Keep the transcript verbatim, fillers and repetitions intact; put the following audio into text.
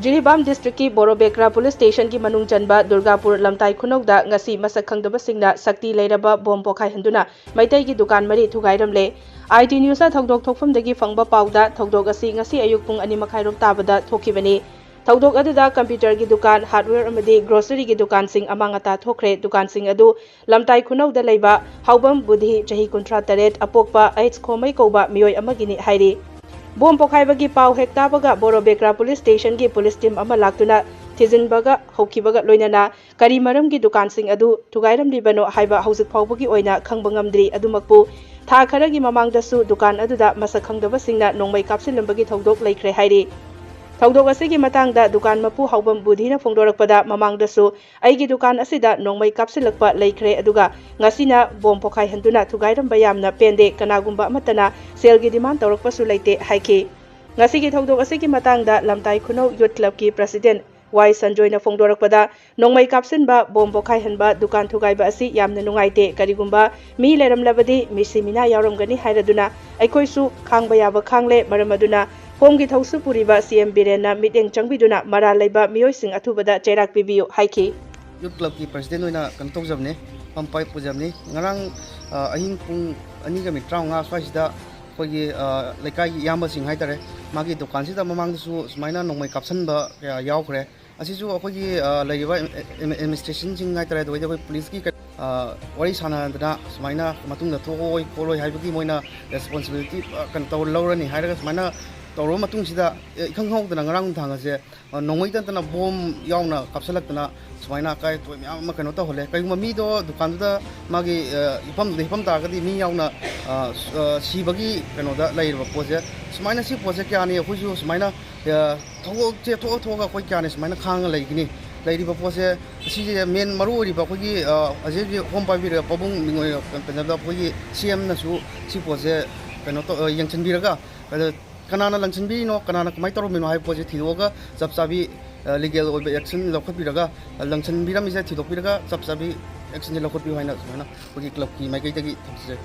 ꯖꯤꯔꯤꯕꯥꯝ ꯗꯤꯁꯇ꯭ꯔꯤꯛꯀꯤ ꯕꯣꯔꯣꯕꯦꯀ꯭ꯔꯥ ꯄꯨꯂꯤꯁ ꯁ꯭ꯇꯦꯁꯟꯒꯤ ꯃꯅꯨꯡ ꯆꯟꯕ ꯗꯨꯔꯒꯥꯄꯨꯔ ꯂꯝꯇꯥꯏ ꯈꯨꯅꯧꯗ ꯉꯁꯤ ꯃꯁꯛ ꯈꯪꯗꯕꯁꯤꯡꯅ ꯁꯛꯇꯤ ꯂꯩꯔꯕ ꯕꯣꯝ ꯄꯣꯈꯥꯏꯍꯟꯗꯨꯅ ꯃꯩꯇꯩꯒꯤ ꯗꯨꯀꯥꯟ ꯃꯔꯤ ꯊꯨꯒꯥꯏꯔꯝꯂꯦ꯫ ꯑꯥꯏ ꯇꯤ ꯅ꯭ꯌꯨꯁꯅ ꯊꯧꯗꯣꯛ ꯊꯣꯛꯐꯝꯗꯒꯤ ꯐꯪꯕ ꯄꯥꯎꯗ ꯊꯧꯗꯣꯛ ꯑꯁꯤ ꯉꯁꯤ ꯑꯌꯨꯛ ꯄꯨꯡ ꯑꯅꯤ ꯃꯈꯥꯏꯔꯣꯝ ꯇꯥꯕꯗ ꯊꯣꯛꯈꯤꯕꯅꯤ꯫ ꯊꯧꯗꯣꯛ ꯑꯗꯨꯗ ꯀꯝꯄ꯭ꯌꯨꯇꯔꯒꯤ ꯗꯨꯀꯥꯟ, ꯍꯥꯔꯗꯋꯦꯌꯔ ꯑꯃꯗꯤ ꯒ꯭ꯔꯣꯁꯔꯤꯒꯤ ꯗꯨꯀꯥꯟꯁꯤꯡ ꯑꯃꯥꯡ ꯑꯇꯥ ꯊꯣꯛꯈ꯭ꯔꯦ꯫ ꯗꯨꯀꯥꯟꯁꯤꯡ ꯑꯗꯨ ꯂꯝꯇꯥꯏ ꯈꯨꯅꯧꯗ ꯂꯩꯕ ꯍꯥꯎꯕꯝ ꯕꯨꯙꯤ, ꯆꯍꯤ ꯀꯨꯟꯊ꯭ꯔꯥ ꯇꯔꯦꯠ, ꯑꯄꯣꯛꯄ ꯑꯩꯆ ꯈꯣꯃꯩ ꯀꯧꯕ ꯃꯤꯑꯣꯏ ꯑꯃꯒꯤꯅꯤ ꯍꯥꯏꯔꯤ꯫ ꯕꯣꯝ ꯄꯣꯈꯥꯏꯕꯒꯤ ꯄꯥꯎ ꯍꯦꯛ ꯇꯥꯕꯒ ꯕꯣꯔꯣꯕꯦꯀ꯭ꯔꯥ ꯄꯨꯂꯤꯁ ꯁ꯭ꯇꯦꯁꯟꯒꯤ ꯄꯨꯂꯤꯁ ꯇꯤꯝ ꯑꯃ ꯂꯥꯛꯇꯨꯅ ꯊꯤꯖꯤꯟꯕꯒ ꯍꯧꯈꯤꯕꯒ ꯂꯣꯏꯅꯅ ꯀꯔꯤ ꯃꯔꯝꯒꯤ ꯗꯨꯀꯥꯟꯁꯤꯡ ꯑꯗꯨ ꯊꯨꯒꯥꯏꯔꯝꯂꯤꯕꯅꯣ ꯍꯥꯏꯕ ꯍꯧꯖꯤꯛ ꯐꯥꯎꯕꯒꯤ ꯑꯣꯏꯅ ꯈꯪꯕ ꯉꯝꯗ꯭ꯔꯤ꯫ ꯑꯗꯨꯃꯛꯄꯨ ꯊꯥ ꯈꯔꯒꯤ ꯃꯃꯥꯡꯗꯁꯨ ꯗꯨꯀꯥꯟ ꯑꯗꯨꯗ ꯃꯁꯛ ꯈꯪꯗꯕꯁꯤꯡꯅ ꯅꯣꯡꯃꯩ ꯀꯥꯞꯁꯤꯜꯂꯝꯕꯒꯤ ꯊꯧꯗꯣꯛ ꯂꯩꯈ꯭ꯔꯦ ꯍꯥꯏꯔꯤ꯫ ꯊꯧꯗꯣꯛ ꯑꯁꯤꯒꯤ ꯃꯇꯥꯡꯗ ꯗꯨꯀꯥꯟ ꯃꯄꯨ ꯍꯥꯎꯕꯝ ꯕꯨꯙꯤꯅ ꯐꯣꯡꯗꯣꯔꯛꯄꯗ, ꯃꯃꯥꯡꯗꯁꯨ ꯑꯩꯒꯤ ꯗꯨꯀꯥꯟ ꯑꯁꯤꯗ ꯅꯣꯡꯃꯩ ꯀꯥꯞꯁꯤꯜꯂꯛꯄ ꯂꯩꯈ꯭ꯔꯦ, ꯑꯗꯨꯒ ꯉꯁꯤꯅ ꯕꯣꯝ ꯄꯣꯈꯥꯏꯍꯟꯗꯨꯅ ꯊꯨꯒꯥꯏꯔꯝꯕ ꯌꯥꯝꯅ ꯄꯦꯟꯗꯦ, ꯀꯅꯥꯒꯨꯝꯕ ꯑꯃꯠꯇꯅ ꯁꯦꯜꯒꯤ ꯗꯤꯃꯥꯟ ꯇꯧꯔꯛꯄꯁꯨ ꯂꯩꯇꯦ ꯍꯥꯏꯈꯤ꯫ ꯉꯁꯤꯒꯤ ꯊꯧꯗꯣꯛ ꯑꯁꯤꯒꯤ ꯃꯇꯥꯡꯗ ꯂꯝꯇꯥꯏ ꯈꯨꯅꯧ ꯌꯨꯠ ꯀ꯭ꯂꯕꯀꯤ ꯄ꯭ꯔꯁꯤꯗꯦꯟ ꯋꯥꯏ ꯁꯟꯖꯣꯏꯅ ꯐꯣꯡꯗꯣꯔꯛꯄꯗ, ꯅꯣꯡꯃꯩ ꯀꯥꯞꯁꯤꯟꯕ, ꯕꯣꯝ ꯄꯣꯈꯥꯏꯍꯟꯕ, ꯗꯨꯀꯥꯟ ꯊꯨꯒꯥꯏꯕ ꯑꯁꯤ ꯌꯥꯝꯅ ꯅꯨꯡꯉꯥꯏꯇꯦ꯫ ꯀꯔꯤꯒꯨꯝꯕ ꯃꯤ ꯂꯩꯔꯝꯂꯕꯗꯤ ꯃꯤꯁꯤ ꯃꯤꯅꯥ ꯌꯥꯎꯔꯝꯒꯅꯤ ꯍꯥꯏꯔꯗꯨꯅ ꯑꯩꯈꯣꯏꯁꯨ ꯈꯥꯡꯕ ꯌꯥꯕ ꯈꯥꯡꯂꯦ꯫ ꯃꯔꯝ ꯑꯗꯨꯅ ꯐꯣꯝꯒꯤ ꯊꯧꯁꯨ ꯄꯨꯔꯤꯕ ꯁꯤ ꯑꯦꯝ ꯕꯤꯔꯦꯟꯅ ꯃꯤꯠꯌꯦꯡ ꯆꯪꯕꯤꯗꯨꯅ ꯃꯔꯥꯜ ꯂꯩꯕ ꯃꯤꯑꯣꯏꯁꯤꯡ ꯑꯊꯨꯕꯗ ꯆꯩꯔꯥꯛ ꯄꯤꯕꯤꯌꯨ ꯍꯥꯏꯈꯤ꯫ ꯌꯨꯠ ꯀ꯭ꯂꯕꯀꯤ ꯄ꯭ꯔꯁꯤꯗꯦꯟ ꯑꯣꯏꯅ ꯀꯩꯅꯣ ꯇꯧꯖꯕꯅꯤ, ꯐꯝ ꯄꯥꯏ ꯄꯨꯖꯕꯅꯤ꯫ ꯉꯔꯥꯡ, ꯑ, ꯑꯍꯤꯡ ꯄꯨꯡ ꯑꯅꯤꯒ ꯃꯤꯅꯤꯠ ꯇꯔꯥꯃꯉꯥ ꯁ꯭ꯋꯥꯏꯁꯤꯗ ꯑꯩꯈꯣꯏꯒꯤ, ꯑ, ꯂꯩꯀꯥꯏꯒꯤ ꯏꯌꯥꯝꯕꯁꯤꯡ ꯍꯥꯏꯇꯥꯔꯦ, ꯃꯥꯒꯤ ꯗꯨꯀꯥꯟꯁꯤꯗ ꯃꯃꯥꯡꯗꯁꯨ ꯁꯨꯃꯥꯏꯅ ꯅꯣꯡꯃꯩ ꯀꯥꯞꯁꯟꯕ ꯀꯌꯥ ꯌꯥꯎꯈ꯭ꯔꯦ꯫ ꯑꯁꯤꯁꯨ ꯑꯩꯈꯣꯏꯒꯤ, ꯑ, ꯂꯩꯔꯤꯕ ꯑꯦ-, ꯑꯦ-, ꯑꯦꯗꯃꯤꯅꯤꯁꯇ꯭ꯔꯦꯁꯟꯁꯤꯡ ꯍꯥꯏꯇꯥꯔꯦ, ꯑꯗꯨꯗꯩꯗꯤ ꯑꯩꯈꯣꯏ ꯄꯨꯂꯤꯁꯀꯤ ꯀ-, ꯑ, ꯋꯥꯔꯤ ꯁꯥꯟꯅꯗꯅ ꯁꯨꯃꯥꯏꯅ ꯃꯇꯨꯡꯗ ꯊꯣꯛꯑꯣꯏ ꯈꯣꯠꯂꯣꯏ ꯍꯥꯏꯕꯒꯤ ꯃꯣꯏꯅ ꯔꯦꯁꯄꯣꯟꯁꯤꯕꯤꯂꯤꯇꯤ, ꯑ, ꯀꯩꯅꯣ ꯇꯧ-, ꯂꯧꯔꯅꯤ ꯍꯥꯏꯔꯒ ꯁꯨꯃꯥꯏꯅ ꯇꯧꯔꯕ ꯃꯇꯨꯡꯁꯤꯗ, ꯑꯦ, ꯏꯈꯪ ꯈꯪꯍꯧꯗꯅ ꯉꯔꯥꯡ ꯅꯨꯡꯗꯥꯡ ꯑꯁꯦ, ꯑ, ꯅꯣꯡꯃꯩ ꯅꯠꯇꯅ ꯕꯣꯝ ꯌꯥꯎꯅ ꯀꯥꯞꯁꯤꯜꯂꯛꯇꯅ ꯁꯨꯃꯥꯏꯅ ꯑꯀꯥꯏ ꯑꯇꯣꯏ ꯃꯌꯥꯝ ꯑꯃ ꯀꯩꯅꯣ ꯇꯧꯍꯜꯂꯦ꯫ ꯀꯩꯒꯨꯝꯕ ꯃꯤꯗꯣ ꯗꯨꯀꯥꯟꯗꯨꯗ ꯃꯥꯒꯤ, ꯑ, ꯍꯤꯐꯝꯗꯨꯗ ꯍꯤꯐꯝ ꯇꯥꯔꯒꯗꯤ ꯃꯤ ꯌꯥꯎꯅ, ꯑ, ꯁ-, ꯑ, ꯁꯤꯕꯒꯤ ꯀꯩꯅꯣꯗ ꯂꯩꯔꯤꯕ ꯄꯣꯠꯁꯦ, ꯁꯨꯃꯥꯏꯅ ꯁꯤ ꯄꯣꯠꯁꯦ ꯀꯌꯥꯅꯤ ꯑꯩꯈꯣꯏꯁꯨ ꯁꯨꯃꯥꯏꯅ, ꯑ, ꯊꯣꯛꯑ-, ꯆꯦ-, ꯊꯣꯛꯑ ꯊꯣꯛꯑꯒ ꯑꯩꯈꯣꯏ ꯀꯌꯥꯅꯤ ꯁꯨꯃꯥꯏꯅ ꯈꯥꯡꯉ ꯂꯩꯒꯅꯤ? ꯂꯩꯔꯤꯕ ꯄꯣꯠꯁꯦ, ꯑꯁꯤꯁꯦ ꯃꯦꯟ ꯃꯔꯨ ꯑꯣꯏꯔꯤꯕ ꯑꯩꯈꯣꯏꯒꯤ, ꯑ, ꯍꯧꯖꯤꯛ ꯍꯧꯖꯤꯛ ꯍꯣꯝ ꯄꯥꯏꯕꯤꯔꯤꯕ ꯄꯥꯕꯨꯡ ꯃꯤꯡꯑꯣꯏ ꯀꯩꯅꯣꯗ ꯑꯩꯈꯣꯏꯒꯤ ꯁꯤ ꯑꯦꯝꯅꯁꯨ ꯁꯤ ꯄꯣꯠꯁꯦ ꯀꯩꯅꯣ ꯇꯧ-, ꯑ, ꯌꯦꯡꯁꯤꯟꯕꯤꯔꯒ, ꯑꯗ ꯀꯅꯥꯅ ꯂꯪꯁꯤꯟꯕꯤꯔꯤꯅꯣ, ꯀꯅꯥꯅ ꯀꯃꯥꯏꯅ ꯇꯧꯔꯝꯃꯤꯅꯣ ꯍꯥꯏꯕ ꯄꯣꯠꯁꯦ ꯊꯤꯗꯣꯛꯑꯒ ꯆꯞ ꯆꯥꯕꯤ, ꯑ, ꯂꯤꯒꯦꯜ ꯑꯣꯏꯕ ꯑꯦꯛꯁꯟ ꯂꯧꯈꯠꯄꯤꯔꯒ, ꯑ, ꯂꯪꯁꯤꯟꯕꯤꯔꯝꯃꯤꯁꯦ ꯊꯤꯗꯣꯛꯄꯤꯔꯒ ꯆꯞ ꯆꯥꯕꯤ ꯑꯦꯛꯁꯟꯁꯦ ꯂꯧꯈꯠꯄꯤꯌꯨ ꯍꯥꯏꯅ ꯁꯨꯃꯥꯏꯅ ꯑꯩꯈꯣꯏꯒꯤ ꯀ꯭ꯂꯕꯀꯤ ꯃꯥꯏꯀꯩꯗꯒꯤ ꯊꯝꯖꯩ꯫